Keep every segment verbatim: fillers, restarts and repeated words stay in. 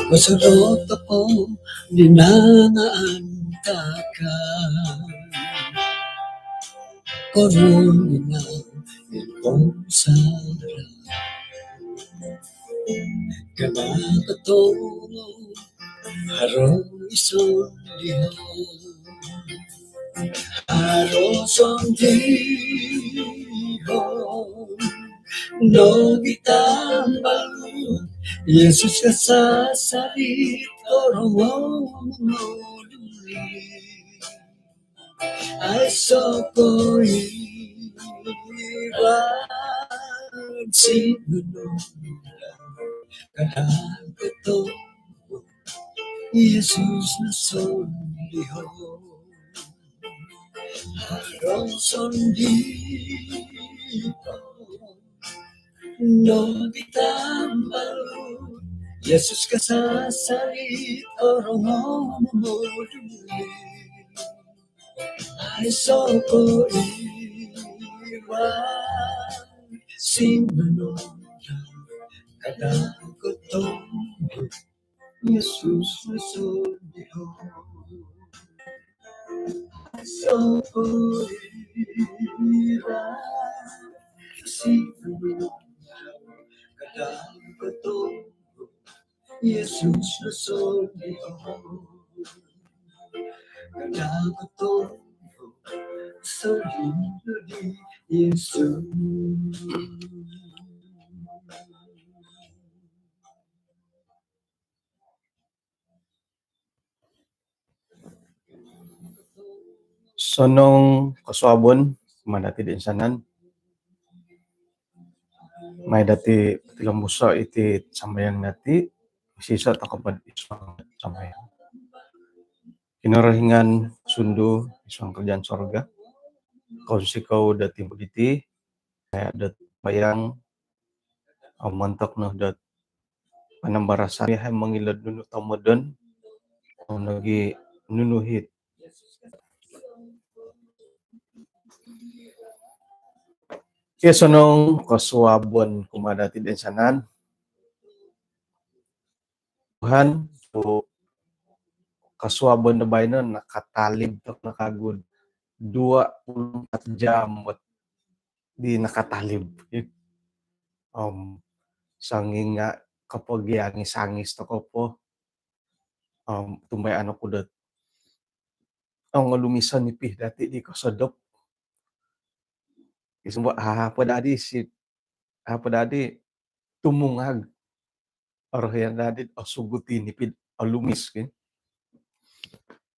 Kosorot oku di nangaan taka, koruhang di naan pongsara. Kana' kotongou haro i sondiho, haro sondiho nogi tambalut. Yesus kasasari, torongou mongoli. Aiso koiran si gunung, kada' kotongou Yesus no sondiho. Haro sondiho nogi tambalut. Yesus kasasari, torongou mongoli. Aiso koiran si gunung, kada' kotongou Yesus no sondiho. Aiso koiran si gunung, kada' kotongou Yesus no sondiho. Kada' kotongou sondiho di Yesus. Osonong kosuabon kumaa dati' do insanan. Mai dati' tilombuso' iti sambayang dati', isiso' toko pod id suang sambayang. Kinorohingan sundu id suang karajaan sorga, kounsikou do timpu diti, maya' dot sambayang, om montok no dot panambarasan, yahai mongilo'd nunu tomodon om nogi' nunu it. Okey, osonong kosuabon kumaa dati' do insanan. Tuhan, tu' kosuabon do baino nakatalib toko' no kagu dua puluh empat jam di nakatalib. Om songinga' kopogiangis-angis toko' po. Om tumbayaan oku dot ongolumis o nipi dati' di kosodop. Isumbo, a' po dadi si, a' po dadi tumungag. Orohian dadi osugut i nipi'd olumis, ki.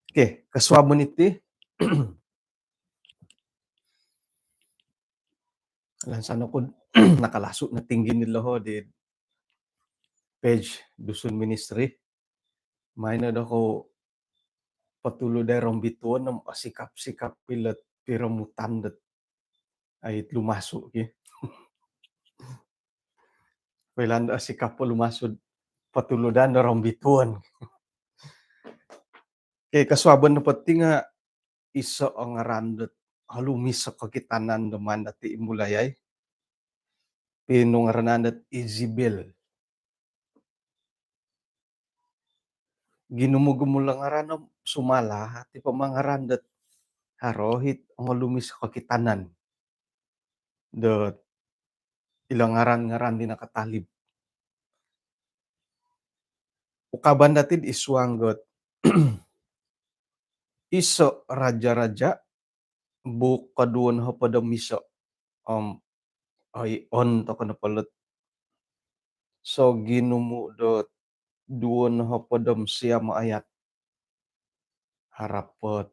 Okey, kosuabon iti. Lansan oku nakalasu' no tinggi ni loho di page Dusun Ministry. Maino dokou potulu dai rombituon om osikap-sikap pilot piromutan dot ai lumasu', ki. Poilaan do osikap po lumasu'd potuludan do rombituon. Okey, kosuabon nopo ti nga' iso' o ngaran dot olumis o kokitanan do maan dati' imbulai. Pinungaranan dot Izebel. Ginumu-gumul o ngaran om sumala ati po mangaran dot haro it ongolumis o kokitanan dot ilo ngaran-ngaran di nakatalib. Ukaban dati'd id suang dot iso' Raja-raja, buuk koduo nohopod om iso'. Om oi, on toko' nopo lot soginumu' dot duo nohopod om siam o ayat. Harap pot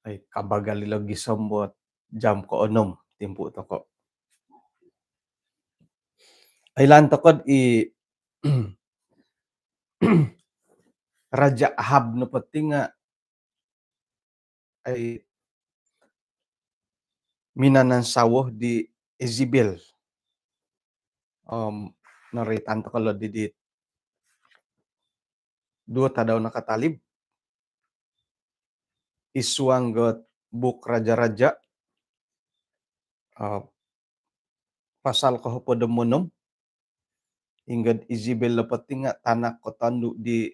ai kabagal ilo gisom bot jam koonom timpu toko'. Oilaan toko'd i Raja Ahab nopo ti nga' ai minanansawo di Izebel. Om noroitan toko' lo didi duo tadau nakatalib id suang dot buuk Raja-raja, pasal kohopod om onom, Ingga di Izebel nopo ti nga tanak ko tondu di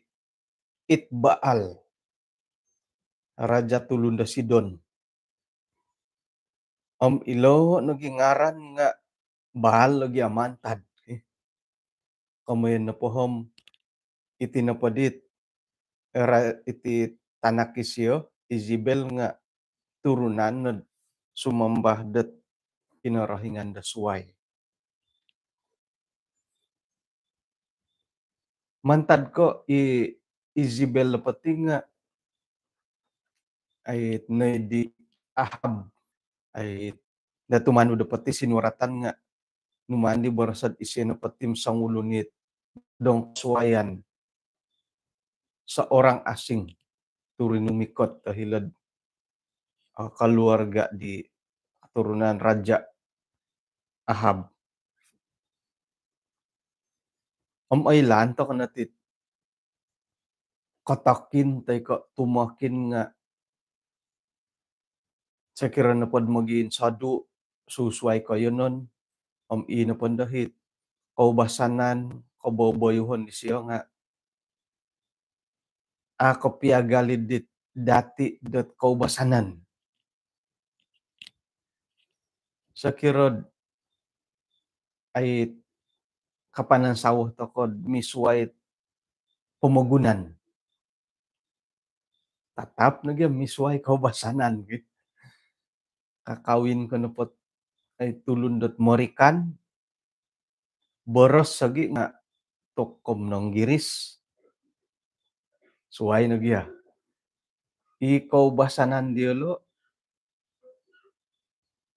Itbaal, raja tulun do Sidon. Om ilo nogi ngaran nga Baal logi a mantad. Komoyon nopo om iti nopo dit, era iti tanak isio, Izebel nga turunan nod sumambah dot kinorohingan do suai. Mantad ko i Izebel nopo ti nga, ai, noi di Ahab, ai, da tumanud nopo ti sinuratan nga numaan di boroso dot isio nopo ti songulun it dong suayan, seorang asing, tu rinumikot do hilo'd, eh, keluarga di keturunan Raja Ahab. Om oilaan toko no ti kotokin toi ko tumokin nga sokiro nopo do mogiinsodu susuai koiyonon, om i nopo do it koubasanan, koboboyuhon disio nga a kopiagal i dit dati dot koubasanan. Sokiro, ai, kapanansawo toko misuai pomogunan, tatap nogi misuai koubasanan, gitu. Kakawin ko nopo, ai, tulun dot morikan, boros lagi nga tokom Nonggiris, suai nogi ya. I koubasanan diolo,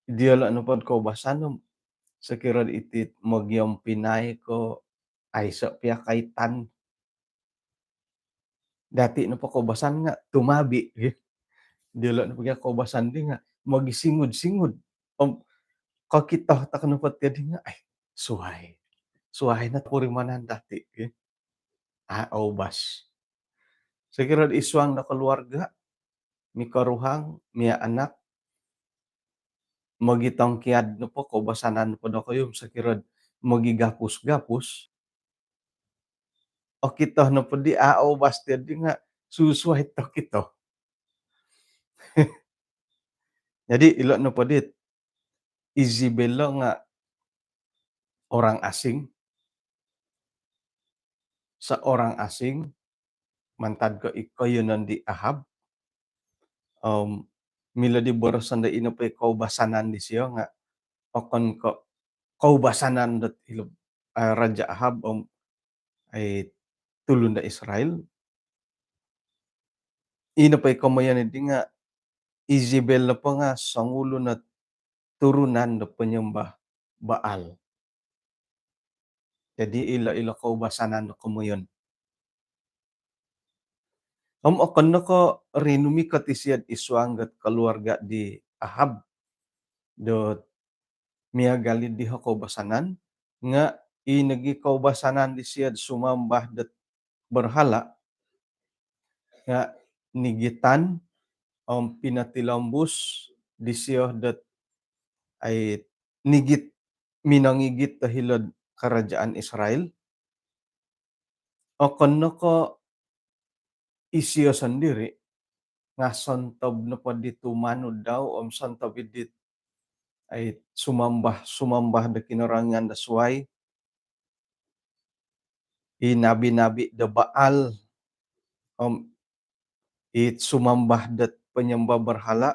diolo nopo do koubasanan, sokiro iti mogiompinai ko aiso pia kaitan. Dati nopo koubasan nga tumabi, gitu. Diolo nopo gia koubasan di nga mogisingud-singud. Om kokito toko nopo ti di nga, ai, suai. Suai no topurimanan dati, gitu. A oubas. Sokiro id suang do keluarga, mikoruhang, miaanak, mogitongkiad nopo koubasanan nopo dokoyu, sokiro mogigapus-gapus, okito nopo di a oubas ti di nga susuai tokito. Jadi ilo nopo dit Izebel lo nga orang asing, seorang asing, mantad ko i koiyonon di Ahab. Om milo di boroson do ino po i koubasanan disio nga okon ko koubasanan dot ilo, eh, Raja Ahab om, ai, tulun do Israel. Ino po i komoyon di nga Izebel nopo nga songulun o turunan do penyembah Baal. Jadi ilo-ilo koubasanan do komoyon. Om okon no ko rinumikot isio id suang dot keluarga di Ahab dot miagal i diho koubasanan, nga i nogi koubasanan disio do sumambah dot berhala nga nigitan om pinotilombus disio dot, ai, nigit, minongigit do hilo'd kerajaan Israel. Okon no ko isio sondiri, nga sontob nopo di tumanud dau om sontob i dit, ai, sumambah, sumambah do kinorohingan do suai, i nabi-nabi do Baal om i sumambah dot penyembah berhala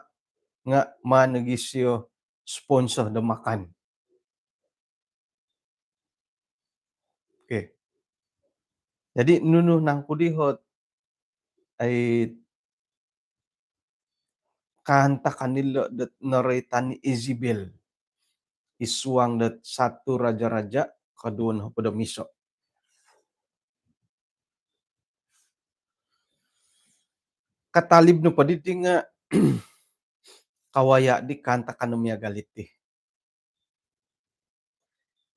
nga maan nogi isio sponsor do makan. Okey. Jadi nunu nangku diho ot, ai, kaantakan ilo dot noroitan i Izebel id suang dot satu Raja-Raja, koduo nohopod om iso. Katalib nopo diti nga kawaya di kaantakan do miagal diti.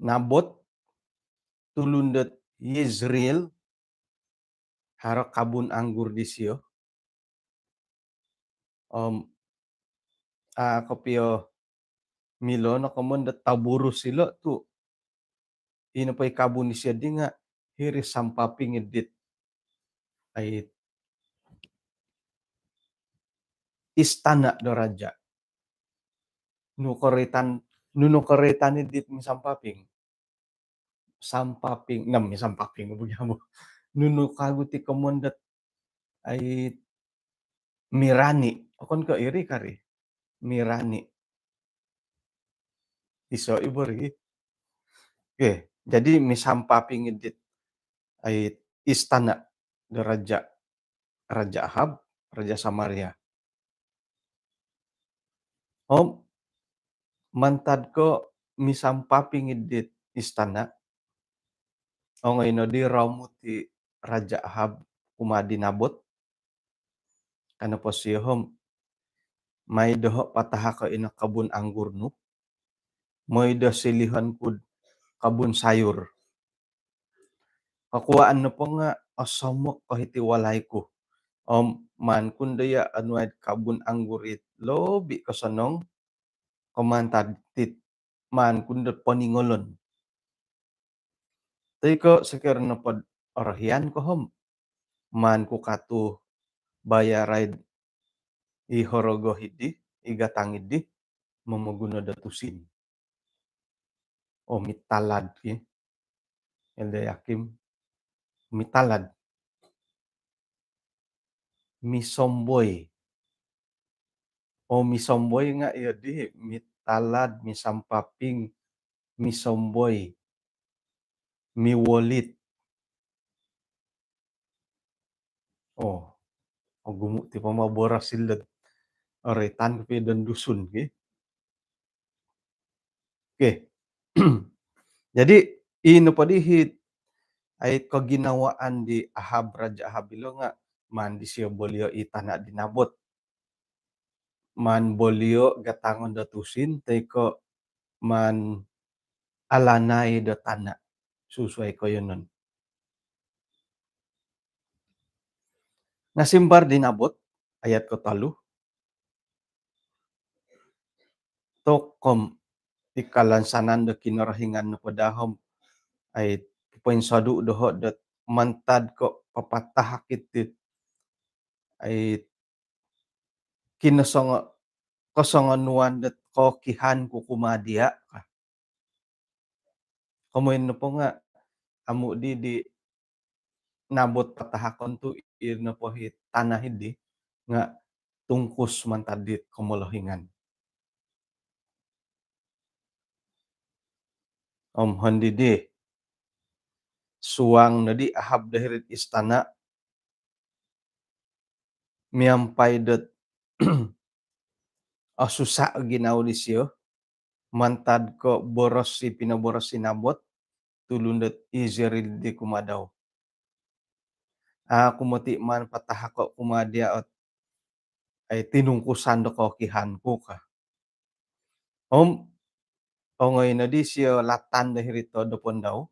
Nabot, tulun dot Yezreel, haro kabun anggur disio. Om, a, kopio milo no komoyon dot taburus ilo tu ino po i kabun disio di nga hiri sampaping id dit, ai, istana do raja. Nu koroitan, nunu koroitan id dit misampaping. Sampaping, nam misampaping bagi amu. Nunu kagu ti komoyon dot, ai, mirani. Okon ko iri kari. Mirani. Iso i bo ri. Okey, jadi misampaping id dit, ai, istana do raja, Raja Ahab, raja Samaria. Om mantad ko misampaping id dit istana, ongoi nodi romut i Raja Ahab kumaa di Nabot. Ka nopo disio om, "Mai doho patahako ino kabun anggur nu, moi do silihon ku'd kabun sayur. Kokuaan nopo nga osomok ko hiti walai ku. Om maan ku ndo iya onuai kabun anggur it lobi kosonong ko mantad dit maan ku ndo poningolon. Toi ko sokiro nopo do orohian ko om, maan ku katu bayarai i horogo hidi, i gatang hidi, momoguno do tusin." O, mitalad ki. Eliakim, mitalad. Misomboi. O, misomboi nga iyo di, mitalad, misampaping, misomboi, miwolit. O, ogumu ti pama boros ilo. Oroitan kopio don Dusun ki. Okey. Jadi, ino po di hiti, ai, koginawaan di Ahab, Raja Ahab ilo nga maan disio bolio i tana di Nabot. Maan bolio gatangon do tusin, toi ko maan alanai do tana susuai koiyonon. Nga simbar di Nabot, ayat kotolu, tokou om i kalansanan do Kinorohingan nopo daa om, ai, poinsodu doho dot mantad ko papatahak iti, ai, kinosongo-, kosongonuan dot kokihan ku kumaa dia ka. Komoyon nopo nga amu di di Nabot patahakon tu iri nopo i tana hidi nga tungkus mantad dit komolohingan. Om hondidi, suang nodi Ahab do hiri'd istana, miampai dot osusa o ginawo disio, mantad ko boros i pinoboros i Nabot, tulun dot Yizreel di kumaa dau. Au ku moti maan patahako kumaa dia ot, ai, tinungkusan do kokihan ku ka. Om ongoi nodi sio latan do hiri todopon dau.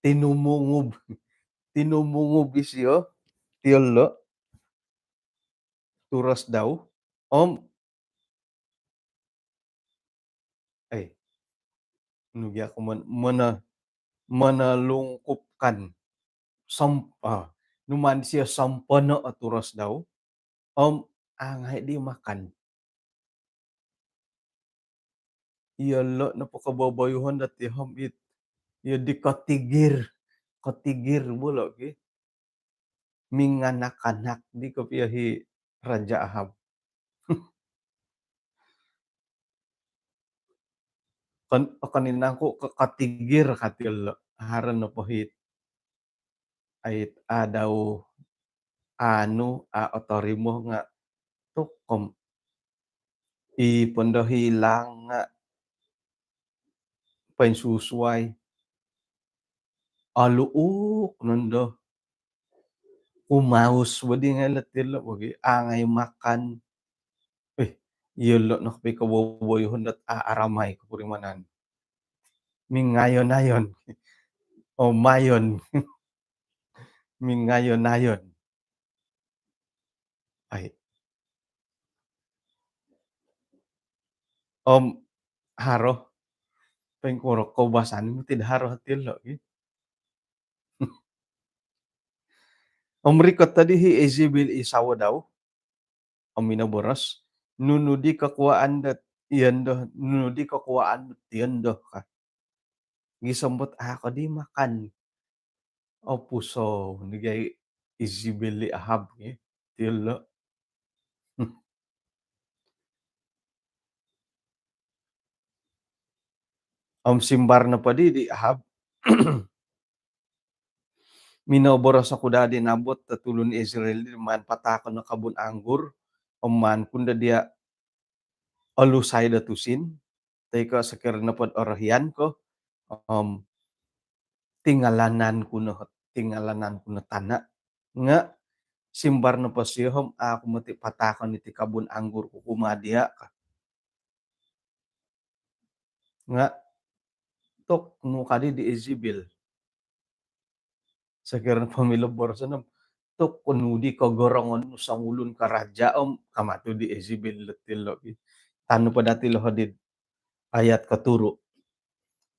Tinumungub. Tinumungub isio, tiolo, turos dau. Om, eh, nu gia ko mon-, mona-, monolungkupkan. Som-, ah, nu maan disio sompono o turos dau. Om, angai di makan. Iyolo nopo koboboyuhon dot iyo om it, iyo di kotigir, kotigir bolo ki. Minganak-anak di kopio i Raja Ahab. Kon-, okon i nangku ko-, kotigir ka tiolo. Haro nopo it, ait, a dau anu, a otorimo nga tokou om i pondo hilang nga poinsusuai. Aluuk nondo. Kumaus bo di ngai lo tiolo bo gi, angai makan. Eh, iyolo nopo i koboboyuhon dot a aramai kopurimanan. Mingayon-ayon. O, mayon. Mingayon-ayon. Ai. Om haro. Poingkuro koubasanan moti do haro hiti lo' gi. Om rikot tadi hi Izebel i sawo dau om minoboros, "Nunu di kokuwaan dot iyondo, nunu di kokuwaan dot iyondo," ka. Gisom dot a' ko di makan. Opusou nogi i Izebel i Ahab, gi. Tilo. Om simbar nopo di, di Ahab, "Minoboros oku daa di Nabot, tulun Israel di, maan pataakon o kabun anggur, om maan ku no daa diya' olusai do tusin, toi ko' sokiro nopo dot orohian ko, om tingalanan ku no, tingalanan ku no tana'. Nga' simbar nopo siyo om a' ku moti pataakon iti kabun anggur ku kumaa diya'," ka. Nga' tok nu kadi di Izebel. Sokiro nopo milo boroson om, "Tok nu di kogorongon nu songulun karaja," om ka matu di Izebel dot tilo. Tanu po dati lo hodi ayat koturu.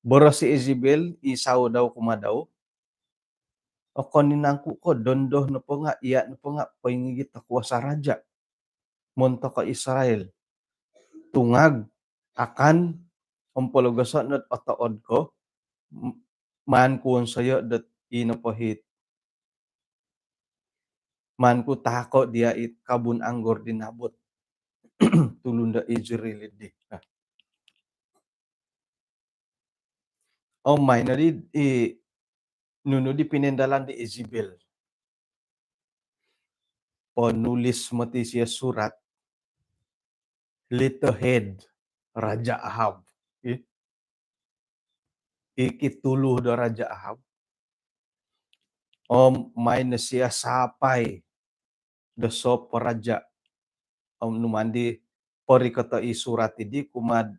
Boros i Izebel i sawo dau kumaa dau, "Okon i nangku ko dondo nopo nga' iya' nopo nga' poingigit o kuasa raja' montok o Israel. Tungag, akan, om pologoso' nod otood ko, m-, maan ku wonsoyo' dot i nopo hit, maan ku taako' diya' it kabun anggur di Nabot, tulun do Israel di." Nah. Om maan nodi i nunu di pinindalan di Izebel. Ponulis moti siyo surat, letterhead Raja Ahab. I, i kitulu do Raja Ahab. Om maan no siyo sapai do sop raja'. Om numaan di porikoto' i surat iddi kumaa'd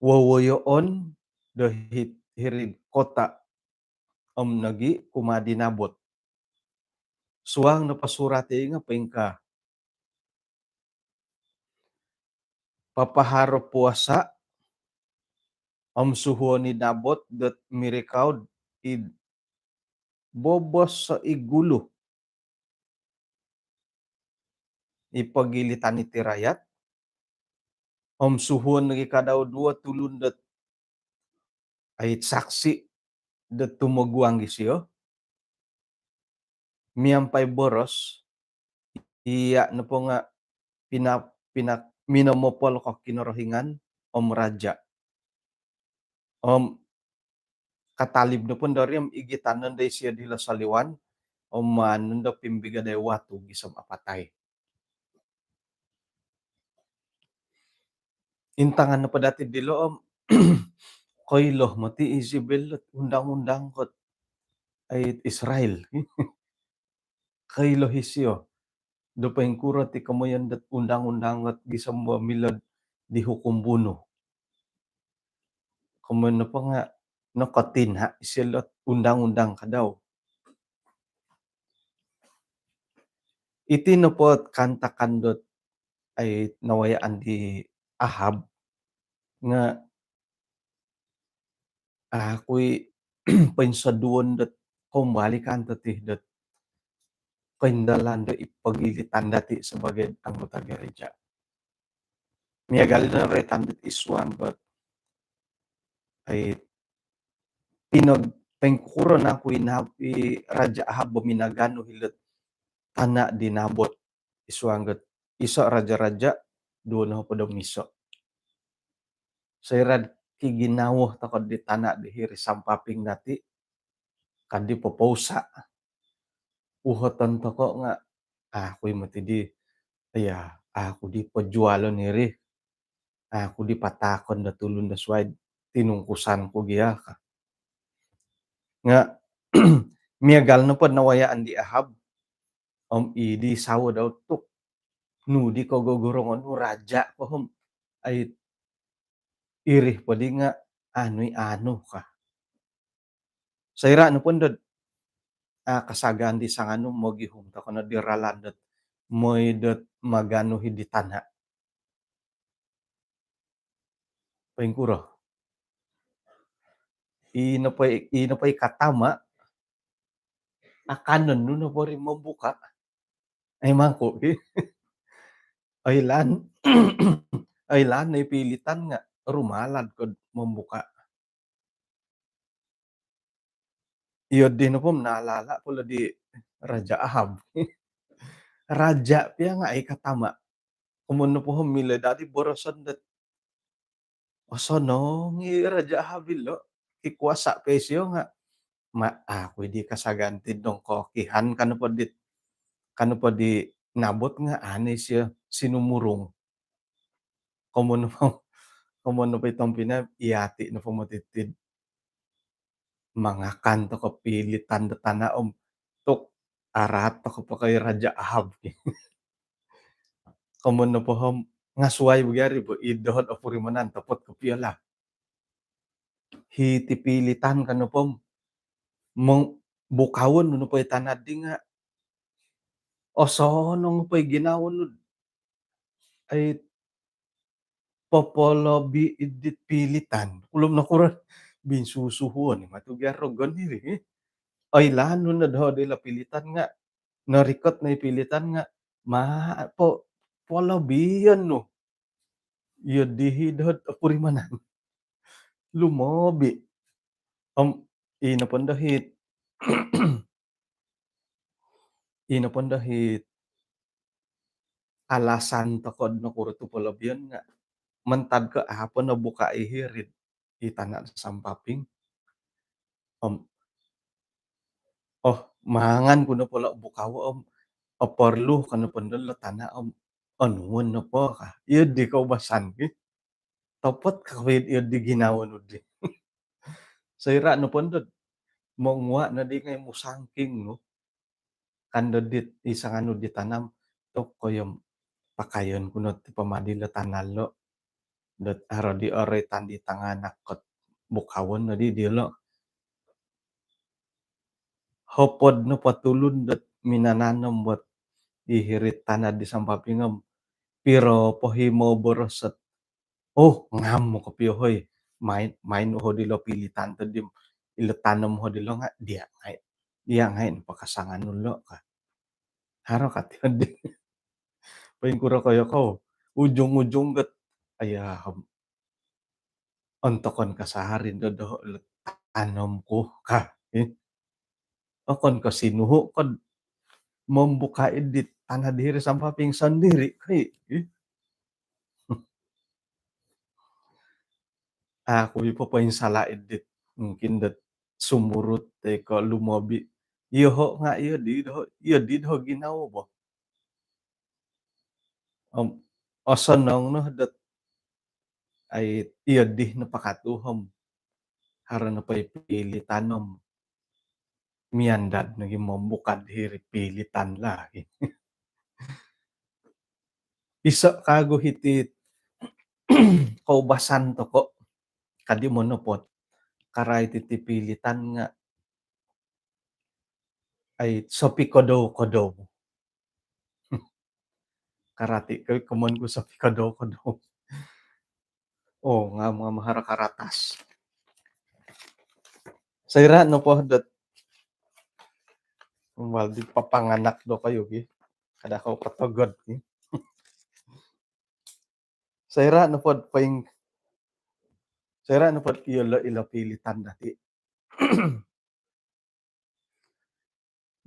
wowoyoon do hi-, hiri'd kota', om nogi' kumaa di Nabot. Suang nopo surat i nga' poingkaa, "Papaharo puasa', om suhuon i Nabot dot mirikau'd id bobos o id gulu i pogilitan iti rayat, om suhuon nogi' ka dau duwo tulun dot ai saksi' dot tumoguang disiyo, miampai boros, iya' nopo nga' pina-, pina-, minomopol ko Kinorohingan om raja'. Om katalib nopo ndo ri om igitan nondo isiyo dilo soliwan, om maan nondo pimbigadai watu gisom apatai." Intangan nopo dati' dilo om koilo moti Izebel dot undang-undang kot ai Israel. Koilo isiyo do poingkuro ti komoyon dot undang-undang dot gisom bo milo'd dihukum bunuh. Komoyon nopo nga' nokotina' isiyo dot undang-undang ka dau. Iti nopo kaantakan dot ai nawayaan di Ahab nga' a' ku i' poinsoduon dot kombalikan toti dot koindalan do i pogilitan dati' sabagai anggota gereja'. Miagal do roitan dot id suang dot ai pinag-, poingkuro nangku i Nab-, i Raja' Ahab bo minaganu hilo'd tana' di Nabot id suang dot iso' Raja-raja' duwo nohopod om iso'. Soira'd kiginawo toko' di tana' di hiri sampaping dati', kaddi popousa'. Uhoton toko' nga', a' ku i' moti di, iya, a' ku di pojualon iri, a' ku di pataakon do tulun do suwai'd tinungkusan ku gia ka. Nga' miagal nopo'd nawayaan di Ahab om i di sawo dau tu', nu di kogogorongon nu raja' ko om ai iri poddi nga' anu i' anu ka. Soira' nopo ndo'd a' kasagaan di sanganu, mogihum toko' no di ralan dot moi dot maganu hiddi tana'. Poingkuro? Ino po i, ino po i katama, akanon nu nopo ri membuka. Ai mangku ki. Oilaan, oilaan no i pilitan nga rumalad ko membuka. Iyo di nopo nalala po lo di Raja Ahab. Raja pia nga ai katama. Komoyon nopo om milo dati boroson dot osonong i Raja Ahab ilo, kikuasa po isio nga, ma, aku di kasaganti dong kokihan kanu po di, kanu po di Nabot nga ani isio sinumurung. Komoyon nopo, komoyon nopo i tompinai, iyati nopo motitid mangakan toko pilitan do tana om tuk araat toko pakai Raja Ahab. Komoyon nopo om ngasuai bo gia ri bo, i dohot opurimanan topot kopio lah. Hiti pilitan kanu po om mong, bukaon nu nopo i tana di nga osonong po i ginawo nu. Ai popolobi idit pilitan. Ulum nokuro binsusuhuon i matu gia rogon iri. Oilaan nu no doho di lo pilitan nga norikot no i pilitan nga ma, po, polobion nu. Iyo di hi dohot opurimanan. Lumobi. Om ino po ndo hit, ino po ndo hit alasan toko do nokuro tu polobion nga mantad ko apo no buka i hiri i tana sampaping. Om, oh, mangan ku nopo lo bukawo om, oporlu kanu po ndo lo tana om, onuon nopo ka. Iyo di koubasan ki. Topot ka iyo di ginawo nu di. Soira nopo ndo monguwa no di ngai musangking nu. Kan do dit i sanganu di tanam, tok koyom pakayon ku no ti pamadi lo tana lo. Dot haro di oroitan di tanganak kot bukaon no di dilo. Hopod nopo tulun dot minananom bot i hiri tana di sampaping om piro po hi moboros ot, oh, ngam kopio hoi. Main, main ho di lo pilitan to di, ilo tanom ho di lo nga dia ngai. Dia ngai pakasangan nu lo ka. Haro kati di. Poingkuro koyo kou. Ujung-ujung got, aya, ontokon kasari ndo doho lo tanom ku ka. Eh. Okon ko sinuhu ko do mombuka idit tana di hiri sampaping sondiri ko i. Eh. Aku i po poinsala idit mungkin dot sumurut toi ko lumobi. Iyoho nga iyo di doho, iyo di doho ginawo bo. Om osonong no dot ai iyo di no pakatu om haro no po i pilitan om miandad nogi mombuka di hiri pilitan lagi. Iso kagu hiti koubasan toko kadi monopot karai titi pilitan nga ai sopikodou-kodou. Karati ko i komoyon ku sopikodou-kodou. Oh, ngam-ngam haro karatas. Soira nopo dot umbal di papanganak dokoyu ki. Kada kou potogod ki. Soira nopo dot poing, soira nopo dot iyo lo ilo pilitan dati.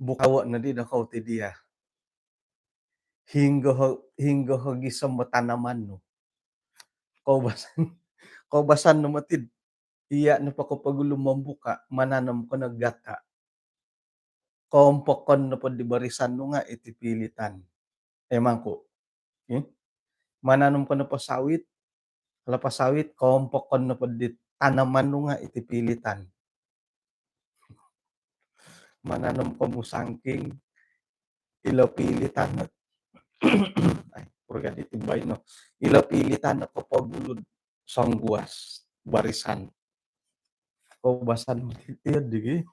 Bukawo no di dokou ti dia. Hinggo ho, hinggo ho gisom bo tanaman nu. Koubasan, koubasan no moti do iya nopo kopogulu mombuka, mananom ko no gata. Koompokon nopo di barisan nu nga iti pilitan. Emang ku. Hmm? Mananom ko nopo sawit, kelapa sawit, koompokon nopo di tanaman nu nga iti pilitan. Mananom ko musangking, ilo pilitan no. Ai, purga di tibai no. Ilo pilitan no kopogulu songguas barisan. Koubasan moti ti digi.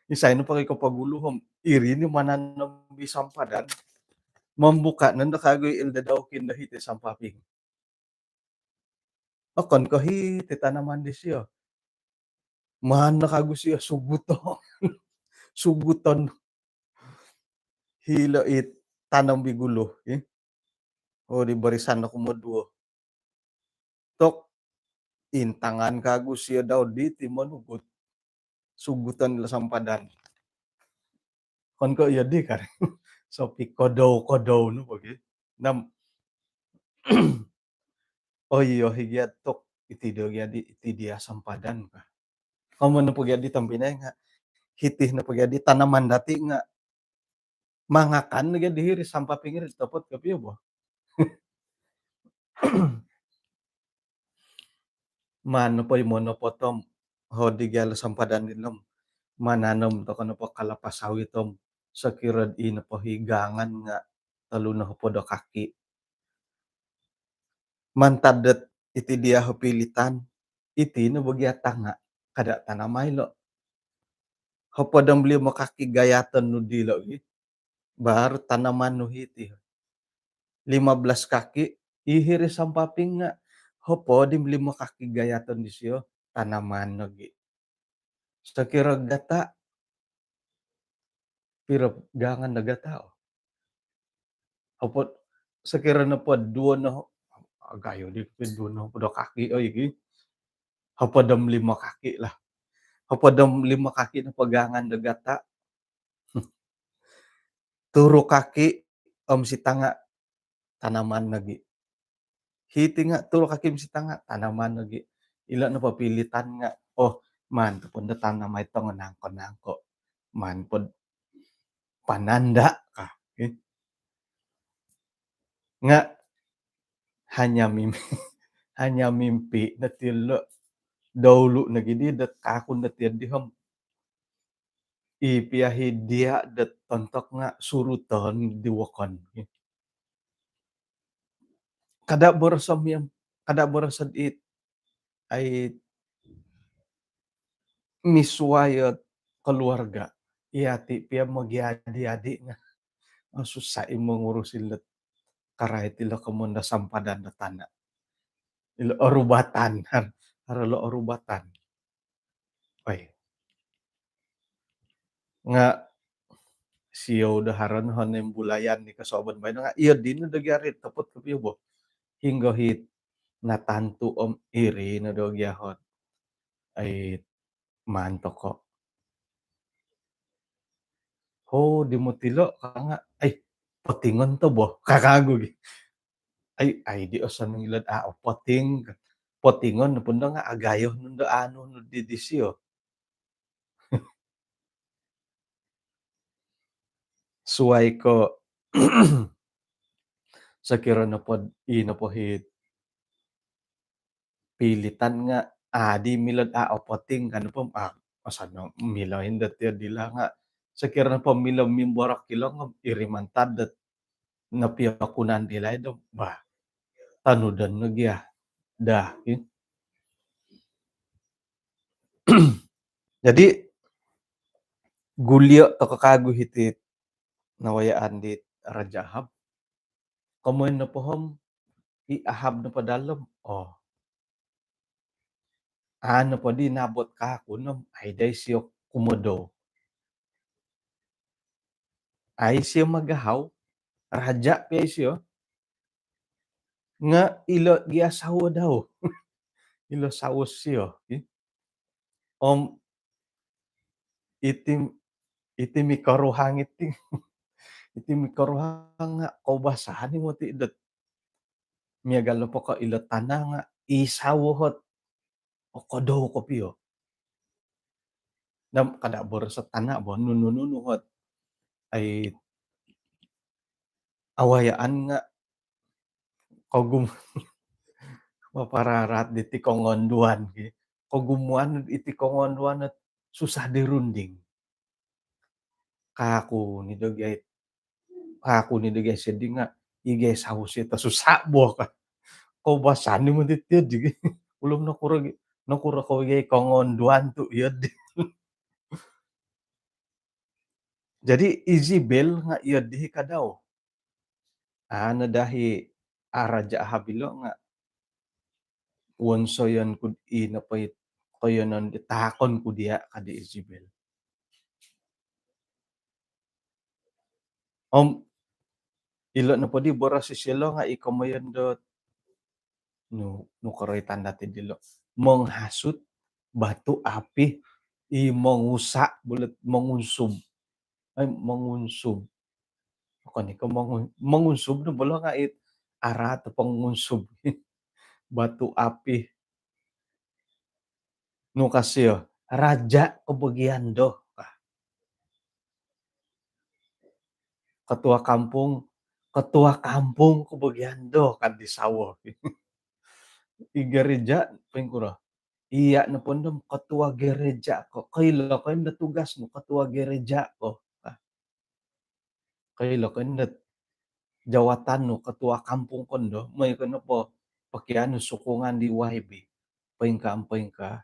Isai no pakai kopogulu om iri ni mananom di sampadan. Mombuka nondo kagu i ilo dadau kindo hiti sampaping. Okon ko hiti tanaman disio. Maan no kagu sio suguto. Suguton. Hilo it tanom di gulu, eh. Oh, di barisan no kumoduo. Tok, intangan kagu sio dau diti monugut. Suguton ilo sampadan. Okon ko iyo di kan. Sopikodou-kodou nu pogi. Nam. Oh iyo, hi gia tok, iti do gia di, iti dia sampadan ka. Komoyon nopo gia di tompinai nga, hiti nopo gia di tanaman dati nga mangakan no gia di hiri sampaping iri, topot kopio bo. Maan nopo i monopot om, hodi gia lo sampadan dilo om, mananom toko nopo kalapa sawit om, sokiro i nopo higangan nga tolu no hopod o kaki. Mantad dot iti dia hopilitan, iti no bo gia tanga, kada tanamai lo. Hopod om limo kaki gayaton nu dilo gi, baru tanaman nu hiti. Lima belas kaki, i hiri sampaping nga, hopod om limo kaki gayaton disio, tanaman nogi. Sokiro gata, piro gangan do gata, oh. Hopod, sokiro nopo duo no, agayo di duo no hopod o kaki, oh, iki. Hopod om limo kaki lah. Hopod om limo kaki nopo gangan do gata. Turu kaki om sitanga, tanaman nogi. Hiti nga turu kaki om sitanga, tanaman nogi. Ilo nopo pilitan nga, oh, maan tu pun do tanamai tongo nangko-nangko. Maan pod pananda ka. Eh. Nga hanya mimpi, hanya mimpi no ti lo. Daulu nogi di dot kaku no ti di om. I pia hi dia dot tontok nga suruton di wokon. Kada boroso miam, kada boroso it, ai, misuai ot keluarga. Iya ti pia mogiadi-adi nga, oh, susah i mongurus ilo karait ilo komoyon do sampadan do tana. Ilo orubatan, har-, haro lo orubatan. Oi. Nga sio do haro no hono imbulayan di kosuabon baino nga iyo dino do gia ri topot kopio bo. Hinggo hit natantu om iri no do gia hot. Ai, maan toko. Ho, di mutilo ka nga, ai, potingon to bo, ka kagu gi. Ai, ai, di oson ngilo'd a' opoting. Potingon pun do nga agayo nu do anu nu di disio. Suai ko sokiro nopo i nopo hit pilitan nga adi milo'd a' opoting kan po, ah, oson no milo indo ti dilo nga sokiro nopo milo mimborok ilo nga iri mantad dot nopiokunan dilai do, bah, tanudon no gia dah, ki. Jadi gulio toko kagu hiti nawayaan di Raja Ahab. Komoyon nopo om i Ahab nopo dalom, oh, anu po di nabot kaku nom, ai dai sio kumodou. Ai sio magahau, raja pia isio. Nga ilo gia sawo dau. Ilo sawo sio, ki. Om iti, iti mikoruhang iti. Iti mikoruhang nga koubasan i moti dot. Miagal nopo ko ilo tana nga i sawo hot okodou kopio. Nam kada boroso tana bo, nunu-nunu hot. Ai, awayaan nga kogum-, mapararat diti kongonduan, ki. Kogumuan iti kongonduan ot susah dirunding. Kaku ni do gia, kaku ni do gia sedi nga, i gia sawo sio to susah bo ka. Koubasan i moti ti di. Ulum nokuro gi, nokuro ko gia kongonduan tu iyo di. Jadi Izebel nga iyo di ka dau. Anu dahi a Raja Ahab ilo nga wonsoyon ku di nopo it koiyonon di, taakon ku diya', ka di Izebel. Om ilo' nopo di boros isilo nga' i komoyon dot nu, nu koroitan dati' dilo'. Menghasut, batu api, i mongusa', bulat mongunsub. Ai, mongunsub. Okon i ko' mongun-, mongunsub no bolo nga' it araat o pongunsub. Batu api. Nu ka sio, raja' ko bogian do, ka. Ketua kampung, ketua kampung ko bogian do, ka di sawo. I gereja, poingkuro. Iya' nopo ndo ketua gereja ko. Koilo ko indo tugas nu, ketua gereja ko. Ka. Koilo ko indo jawatan nu, ketua kampung ko ndo. Moi ko nopo pokianu sokongan di Y B. Poingkaa, poingkaa.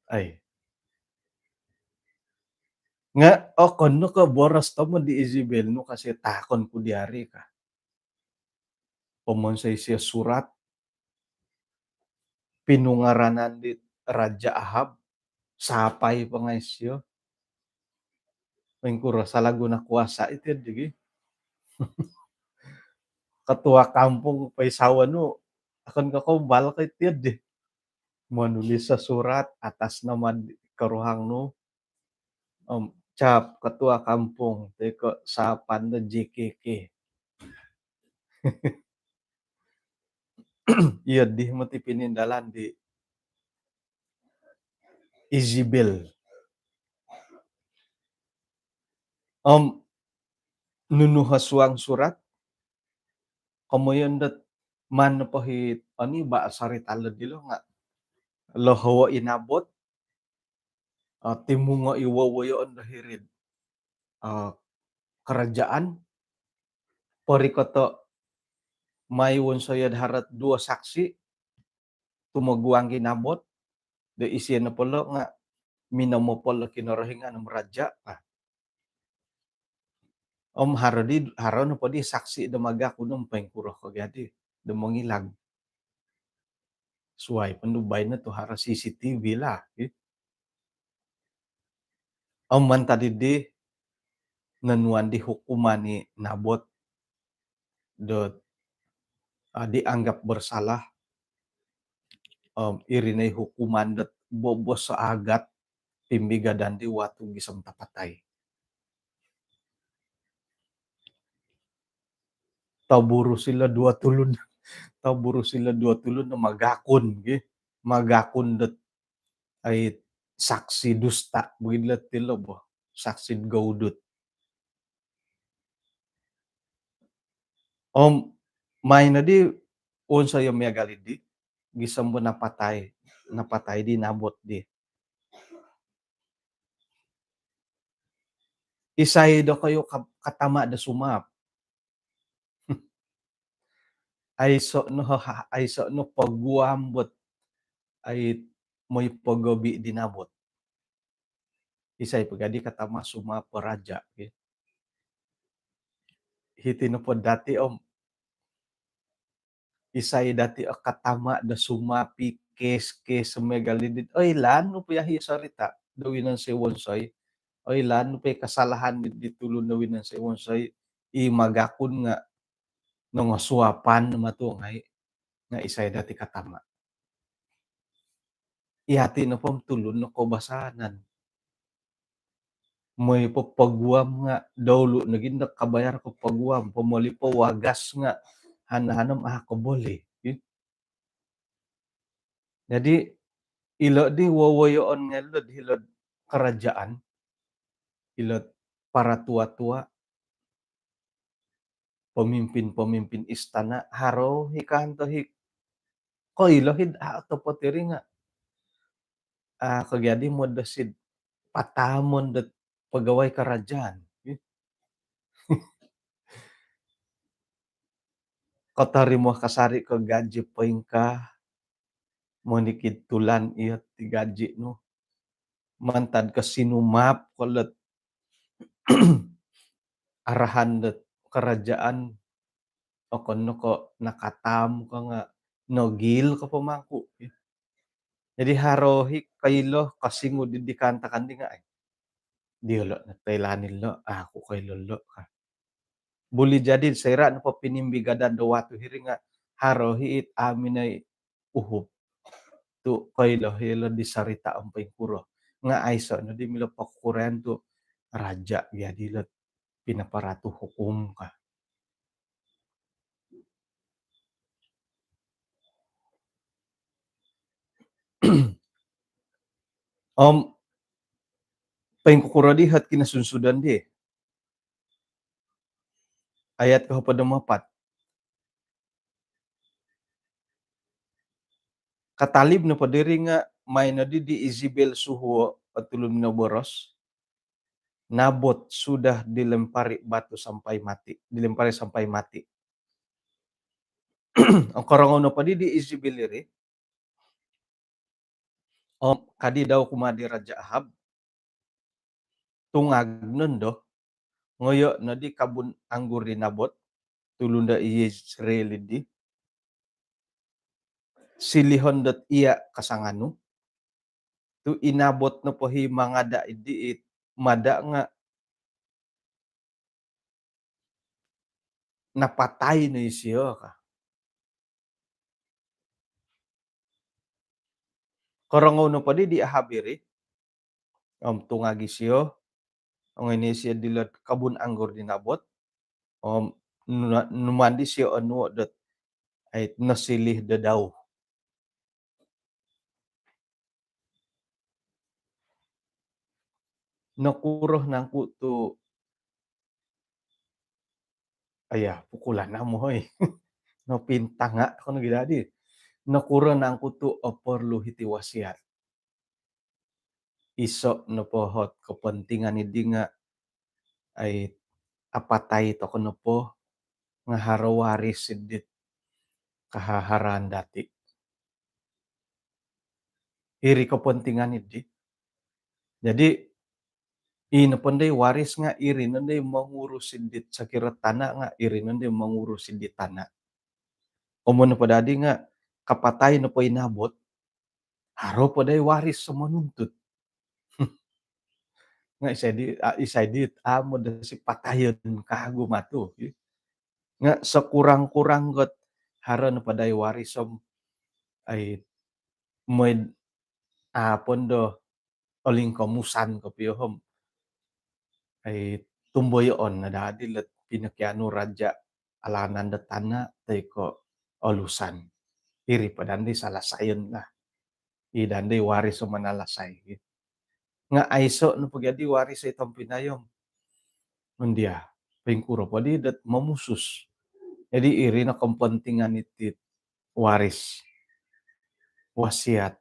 Ai. Nga' okon no ko' boros tomod di Izebel, nu ka sio, taakon ku di ari, ka. Pomonsoi sio surat, pinungaranan di Raja Ahab, sapai po ngai' sio. Poingkuro, salah guna kuasa iti di gi. Ketua kampung po i sawo nu, okon ko' kombal ko' iti di. Monulis surat atas nama di koruhang nu. Om cap ketua kampung, toi ko' sapan do J K K. Iyo di moti pinindalan di Izebel. Om nunu o suang surat, komoyon dot maan po hiti, oni ba, sorita lo dilo nga' lohowo' i Nabot, ah, timungo' i wowoyoon do hiri'd, ah, kerajaan, porikoto' mai wonsoyo'd haro't duo saksi', tumoguang i Nabot, do isio nopo lo nga' minomopol do Kinorohingan om raja', ka. Om haro di, haro nopo di saksi' do magakun om poingkuro ko gia di do mongilag. Suwai po ndo baino tu haro C C T V lah, eh. Om mantad di, nonuan di hukuman i Nabot dot, ah, dianggap bersalah. Om iri no i hukuman dot bobos agat, pimbigadan di watu gisom tapatai. Toburu silo duo tulun. Toburu silo duo tulun do magakun, gi. Magakun dot ai saksi dusta, bagi dilo tilo bo. Saksi gaudut. Om mai no di wonsoyo miagal di, gisom bo napatai, napatai di Nabot di. Isai dokoyu ka-, katama' do sumaap? Aiso' no, aiso' no paguam bot ai moi pogobi di Nabot. Isai po gia di katama' sumaap po raja', ki. Hiti nopo dati' om isai dati' o katama' do sumaap i kes-kes miagal di dit. Oilaan nu po yahai sarita' do winonsoi-wonsoi. Oilaan nu po i kasalahan di, di tulun do winonsoi-wonsoi. I magakun nga' nongosuapan no matu ngai'. Nga' isai dati' katama'? Iyati' nopo om tulun no koubasanan. Moi po paguam nga' doulu' nogi ndo kabayar ko paguam, pomoli po wagas nga' hana-hana om a' ko boli. Jadi ilo' di wowoyoon ngai' ilo'd, ilo'd karajaan, ilo'd para tua-tua, pemimpin-pemimpin istana, haro hi kanto hi. Koilo hid a' otopot iri nga' a' kajadi modosid pataamon dot pegawai kerajaan. Kotorimo kasari' ko gaji poingkaa, monikid tulan iyo ti gaji nu. Mantad ko sinumaap ko lot arahan dot karajaan, okon no ko nakataam ko nga' nogil ko po mangku. Jadi haro hi koilo kasingud di kaantakan di nga ai. Diolo no toilaan ilo, aku koilo lo ka. Buli jadi soira nopo pinimbigadan do watu hiri nga haro hi it aminai uhup. Tu koilo hi ilo di sarita om poingkuro. Nga aiso no di milo pokukurayan tu raja jadi ilo pinaparatu hukum ka. Om poingkukuro di hot kinosunsudan di. Ayat kohopod om apat. Katalib nopo diri nga mai nodi di Izebel suhuo o tulun minoboros, Nabot sudah dilempari batu sampai mati, dilempari sampai mati. Okorongou nopo di di Izebel iri, om kadi dau kumaa di Raja Ahab, tungag nondo, ngoyo nodi kabun anggur di Nabot, tulun do Yezreel di, silihon dot iya kasanganu, tu i Nabot nopo hi mangada di it mada nga napatai no isio ka. Korongou nopo di di Ahab iri, om tungag isio, ongoi no isio dilot kabun anggur di Nabot, om numa-, numaan disio onuo dot ai nosilih do dau. Nokuro nangku tu, aya, pukulan amu hoi. Nopintanga kono gidadi. Nokuro nangku tu oporlu hiti wasiat. Iso nopo hot kepentingan idi nga ai apatai toko nopo nga haro waris sidit kahaharaan dati. Iri kepentingan idi. Jadi i nopo ndai waris nga iri nondo i mongurus sidit, sokiro tana nga iri nondo i mongurus sidit tana. Omon nopo dadi nga kapatai nopo i Nabot, haro po dai waris so monuntut. Nga isai di, a, isai di, amu do si patayon kagu matu. Nga sekurang-kurang got haro nopo dai waris om ai moid apon do olingkomusan kopio om ai tumboyoon no dadi lot pinokianu raja alanan do tana toi ko olusan. Iri po dandi salah sayon lah. I dandi waris o manalasai. Nga aiso nopo gia di waris i tompinai om. Nundia, poingkuro po di dot momusus. Jadi iri no kepentingan iti waris. Wasiat.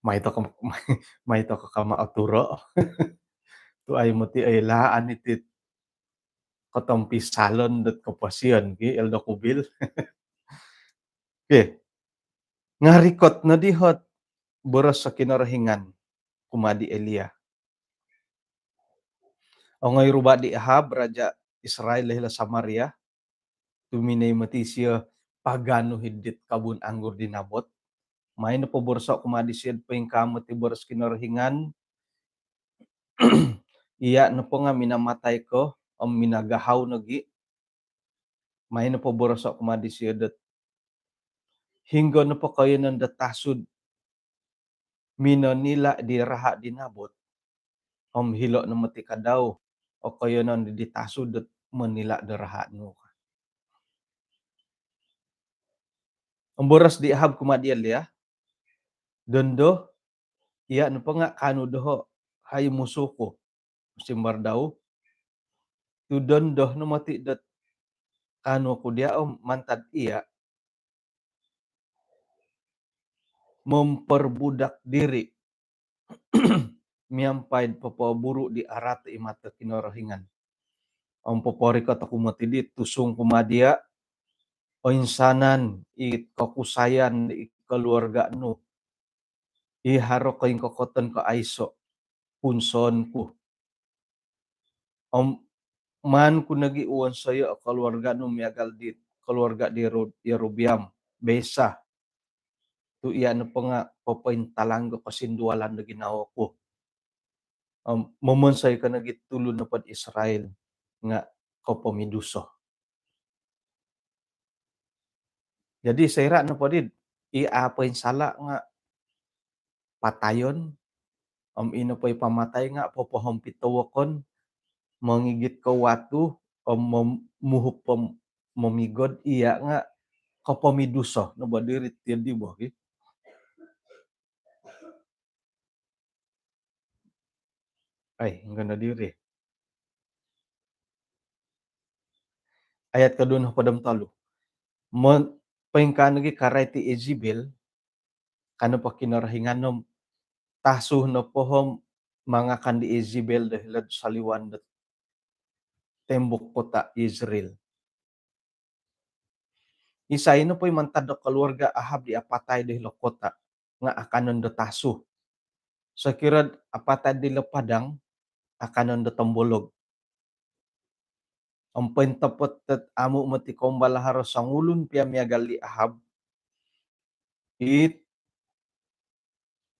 Mai toko, mai toko kama oturo. Tu ai moti ai laan iti kotompisalon dot koposion ki, Eldo Kubil. Okey. Nga rikot no di hot boros so Kinorohingan kumaa di Elia. Ongoi ruba di Ahab, raja Israel hilo Samaria, tu minoi moti isio paganu hidit kabun anggur di Nabot. Mai nopo boros kumaa disio do poingkaa moti boros Kinorohingan, iya nopo nga minamatai ko om minagahau nogi. Mai nopo boros kumaa disio dot hinggo nopo koiyonon do tasud minonila di raha di Nabot, om hilo no moti ka dau o koiyonon di tasud dot monila do raha nu. Om boros di Ahab kumaa di Elia, dondo, iya nopo nga kaanu doho, hai musuh ku, simbar dau. Tu dondo no moti dot kaanu oku dia om mantad iya memperbudak diri miampai popoburu di araat i mato Kinorohingan. Om poporikot oku moti di tusung kumaa dia, oinsanan i kokusayan i keluarga nu, i haro koingkokoton ko aiso punsoon ku. Om maan ku nogi wonsoyo o keluarga nu miagal di keluarga di Yeru-, Yerobeam, Baesa. Tu iya nopo nga popointalang do kosindualan do ginawo ku. Om momonsoi ko nogi tulun nopo do Israel nga kopomiduso. Jadi soira nopo di i a poinsala nga patayon, om ino po i pamatai nga popohompit do wokon, mongigit ko watu, om mom-, muhup pom-, momigod, iya nga kopomiduso no bo diri tiyo di bo, ki. Ai, inggono diri. Ayat koduo nohopod om tolu. Mon-, poingkaa nogi karai ti Izebel, kano po Kinorohingan om tasu nopo om mangakan di Izebel do hilo'd soliwan do tembok kota Yezreel. Isai nopo i mantad do keluarga Ahab di apatai do hilo kota nga akanon do tasu. Sokiro'd apatai dilo padang, akanon do tombolog. Om pointopot dot amu moti koumbal haro songulun pia miagal di Ahab it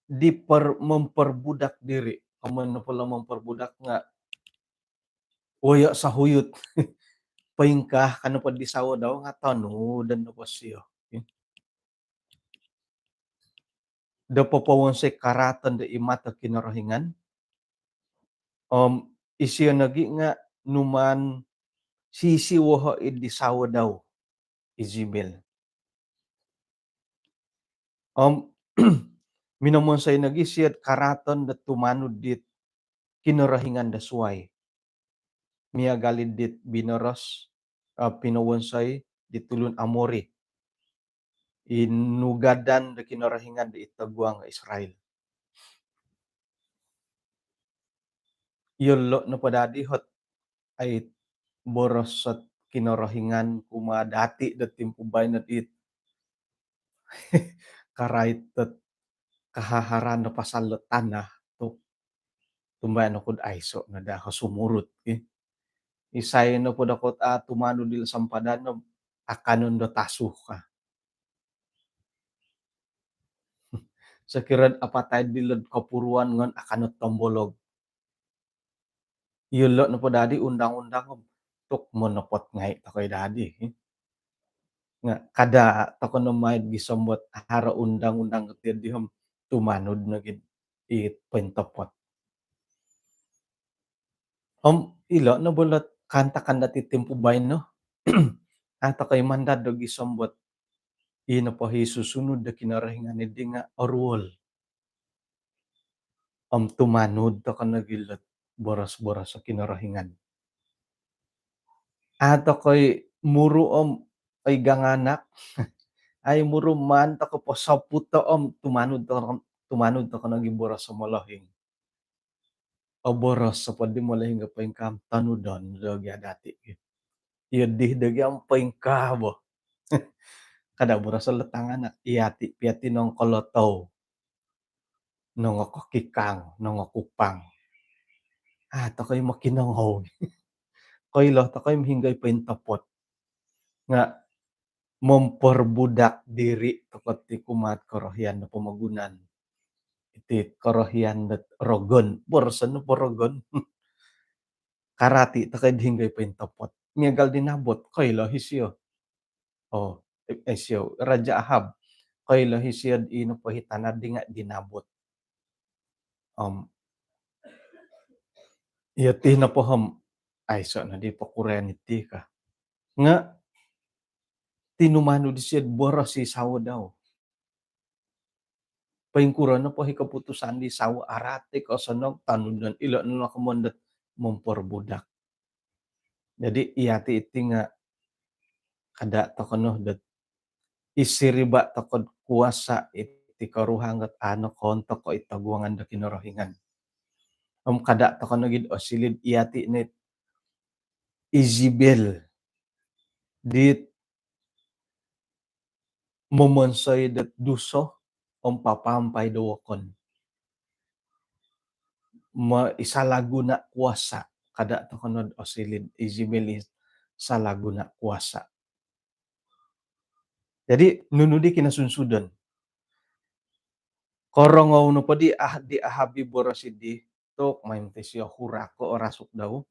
diper-, memperbudak diri. Komoyon nopo lo memperbudak nga woyo sahuyut. Poingkaa kano po di sawo dau nga tonudon nopo sio do popowonsoi karaaton do i mato Kinorohingan. Om isio nogi nga numaan sisiwoho id di sawo dau, Izebel. Om minomonsoi nogi sio'd karaaton do tumanud dit kinorohingan do suai, miagal i dit binoros, eh, pinowonsoi di tulun Amori, i nugadan do kinorohingan di id toguang Israel. Iyolo nopo dadi ot ai boros ot Kinorohingan kumaa dati do timpu baino dit karait dot kahaharan do pasal do tanah tu, tumbayaan oku'd aiso no daa sumurut, ki. Isai nopo do kot a tumanud dilo sampadan no akanon do tasu ka. Sokiro'd apatai dilo'd kopuruan ngon akan no tombolog. Iyolo nopo dadi undang-undang om tu monopot ngai tokoi dadi. Nga kada toko no maid gisom dot haro undang-undang ketiyo di om tumanud nogi it pointopot. Om ilo no bo lot kaantakan dati timpu baino. A tokoi mandad do gisom dot i nopo i susunud do Kinorohingan di nga oruol. Om tumanud toko nogi lot boros-boros do Kinorohingan. A tokoi muru om oi ganganak. Ai muru maan toko posoputo om tumanud toko, tumanud toko nogi boros do molohing. O boros nopo di molohing nga poingkaa om tonudon do gia dati. Iyo di do gia om poingkaa bo. Kada boros do tanganak, iyati pia ti nongokolotou, nongokokikang, nongokupang. A tokoi mokinongou. Koilo tokoi om hinonggo i pointopot. Nga memperbudak diri toko ti kumaa korohian do pomogunan. Iti korohian do rogon, boros nopo rogon. Karati tokoi do hinonggo i pointopot. Miagal di Nabot, koilo isio. Oh, eh, isio, Raja Ahab. Koilo isio i nopo i tana di nga di Nabot. Om iyo ti nopo om aiso no di pokurian iti ka. Nga tinumanud isio boros i sawo dau. Poingkuro nopo i keputusan di sawo, arati ko osonong, tonudon, ilo no komoyon dot memperbudak. Jadi iyati iti nga kada toko no dot isiriba toko do kuasa iti koruhang dot a nokoontok ko id toguangan do Kinorohingan. Om kada toko nogi do osiliu iyati no it Izebel dit momonsoi dot duso om papaampai do wokon. Mo-, i salah guna kuasa, kada toko no do osiliu Izebel i salah guna kuasa. Jadi nunu di kinosunsudon? Korongou nopo di ah di Ahab i boros di, tu' main ti sio hurako o rasuk dau.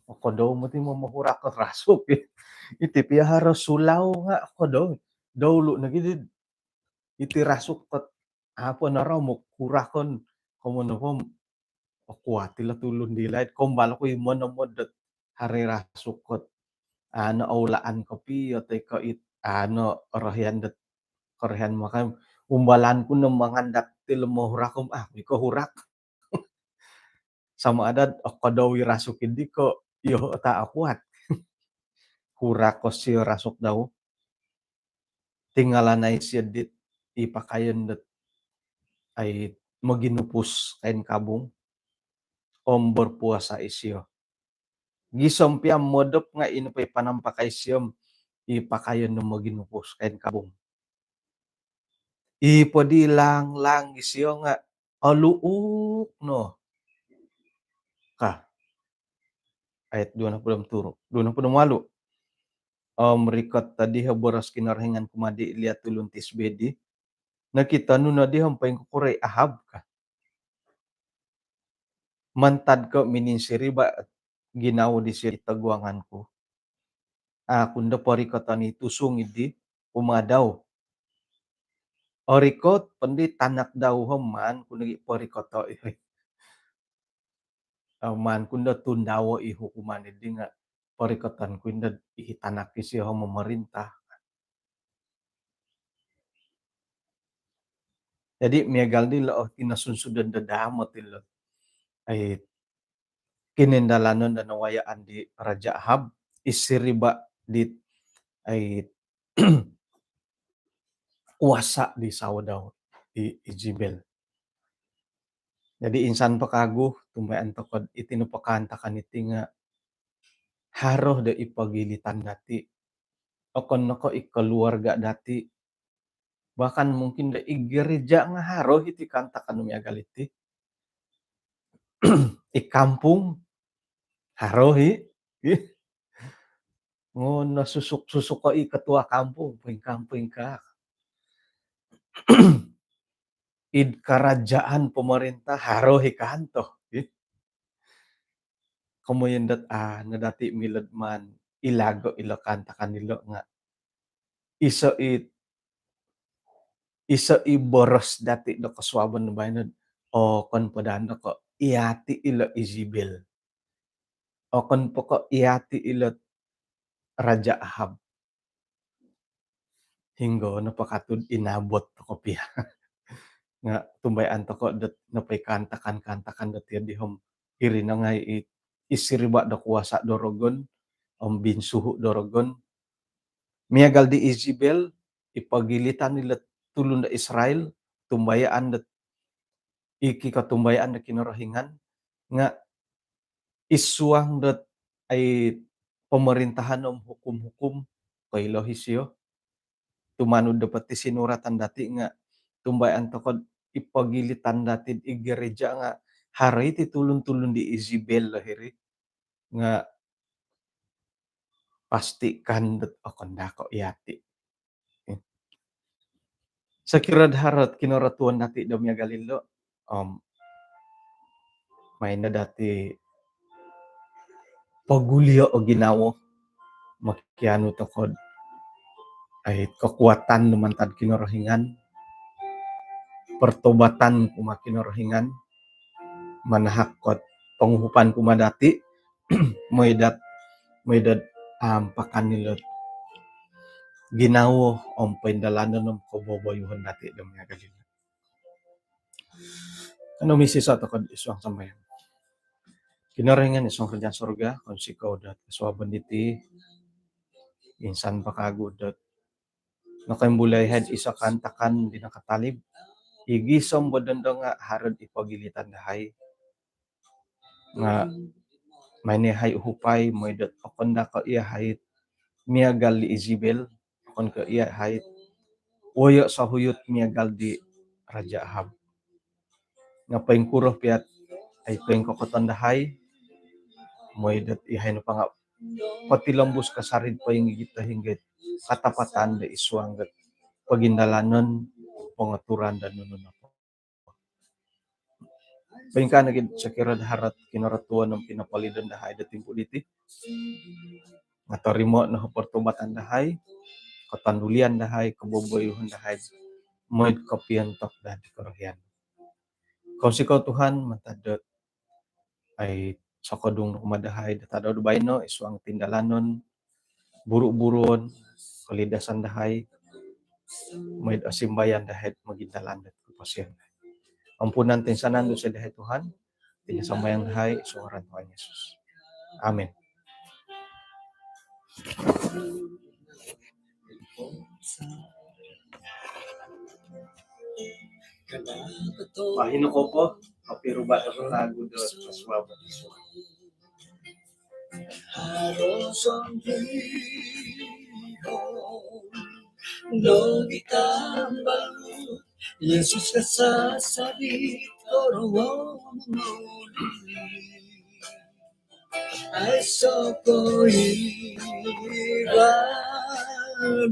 Okodou moti momohurak o rasuk. Iti pia haro sulau nga' okodou. Doulu nogi di iti rasuk kot apo noromuk hurakon. Komo nopo, okuat ilo tulun di laid. Kombal ku i monomod dot hari rasuk kot ano oulaan kopio toi ko it ano orohian dot korohian makan. Umbalan ku no mangandap ti lo mohurak om ah, iko hurak. Sama ada okodou i rasuk di ko iyo ta' okuat. Hurak ko sio rasuk dau. Tinggalanai sio dit i pakaian dot ai moginupus kain kabung. Om berpuasa isio. Gisom pia modop nga' ino po i panampakai sio om i pakaian no moginupus kain kabung. I po di laang-laang isio nga' oluuk no. Ka. Ayat duo nohopod om turu, duo nohopod om walu. Om rikot tadi ho boros Kinorohingan kumaa di Elia tulun Tisbe di, nokito nu nodi om poingkukuro i Ahab ka. Mantad ko mininsiriba ginawo disio di toguangan ku. Aku ndo porikoton i tusung idi kumaa dau. Orikot pondi tanak dau om maan ku nogi porikoto i. Maan ku ndo tundawo i hukuman idi nga' porikoton ku indo i tanak isio om momorinta. Jadi miagal dilo, oh, kinosunsudon do daamot ilo. Ai, kinindalanon do nawayaan di Raja Ahab, i siriba di, ai, kuasa di sawo dau, i Izebel. Jadi insan po kagu, tumbayaan toko iti nopo kaantakan iti nga' haro do i pogilitan dati. Okon no ko i keluarga dati, bahkan mungkin do i gereja nga' haro iti kaantakan miagal iti. I kampung haro i. Ih. Ngono susuk-susuk ko i ketua kampung, poingkaa-poingkaa. Id kerajaan pemerintah haro i kaanto. Ih. Komoyon dot, ah, no dati milo'd maan ilago ilo kaantakan ilo nga' iso i, iso i boros dati do kosuabon baino. Okon po daa do ko iyati ilo Izebel. Okon po ko iyati ilo Raja Ahab. Hinggo nopo katud inabot toko pia. Nga' tumbayaan toko dot nopo i kaantakan-kaantakan dot iyo di om iri no ngai' i, i siriba do kuasa do rogon om binsuhu do rogon. Miagal di Izebel, i pogilitan ilo tulun do Israel, tumbayaan dot i kikotumbayaan do Kinorohingan nga' id suang dot ai pemerintahan om hukum-hukum koilo isio. Tumanud do poti sinuratan dati nga' tumbayaan toko i pogilitan dati id gereja nga' haro iti tulun-tulun di Izebel lo hiri. Nga' pastikan dot okon daa ko iyati. Sokiro do haro ot kinoratuan dati do miagal ilo om maan no dati pogulio o ginawo, mokianu toko do ai kekuatan do mantad Kinorohingan, pertobatan kumaa Kinorohingan, manahak ot ponguhupan kumaa dati, mooi dot, mooi dot ampakan ilo ginawo om poindalanon om koboboyuhon dati do miagal ilo. Kanou misiso toko id suang sambayang. Kinorohingan id suang kerajaan surga, kounsikou dot kosuabon diti, insan po kagu dot nokoimbulai hai id iso kaantakan di nakatalib, i gisom bo dondo nga' haro ot i pogilitan dahai. Nga' maan iyahai uhupai, mooi dot okon daa ko iyahai miagal di Izebel, okon ko iyahai woyo sohuyut miagal di Raja Ahab. Nga' poingkuro pia ot ai poingkokoton dahai, mooi dot iyahai nopo nga' potilombus kasari id poingigit do hinggit katapatan do id suang do pogindalanon, pongoturan do nunu nopo. Poingkaa nogi sokiro do haro ot kinoratuan om kinopolidon dahai do timpu diti, nga torimo no pertobatan dahai, kotondulian dahai, koboboyuhon dahai, mooi do kopiontok daa di korohian. Kounsikou Tuhan mantad do ai sokodung do kumaa dahai do tadau do baino id suang tindalanon, buru-buruon, kolidasan dahai, mooi do osimbayan dahai do mogindalan do koposion. Ampunan toinsanan dosa dahai Tuhan, iti no sambayang dahai id suang ngaran Tuhan Yesus. Amin. Baino kou po, kopiruba do lagu do kasuabon. Haro sondii nogi tambalut, Yesus kasasari torongou momoli. Aiso koiran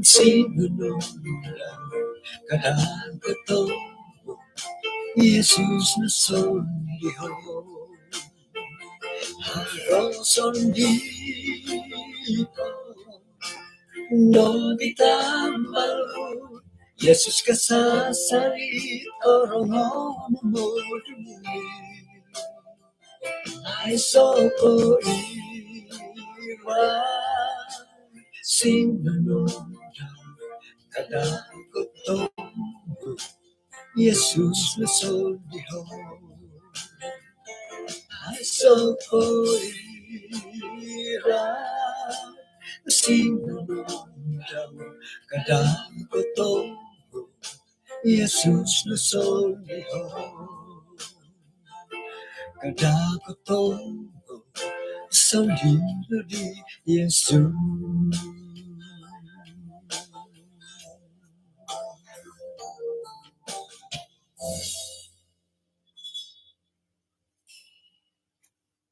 sinununda kadang kotombo, Yesus no sondiho. Haro sondii nogi tambalut, Yesus kasasari torongou momoli. Aiso koiran sinununda kadang kotombo, Yesus no sondiho. Aiso koiran sinununda kadang kotombo, Yesus no sondiho. Kadang kotombo, sondii no di Yesus.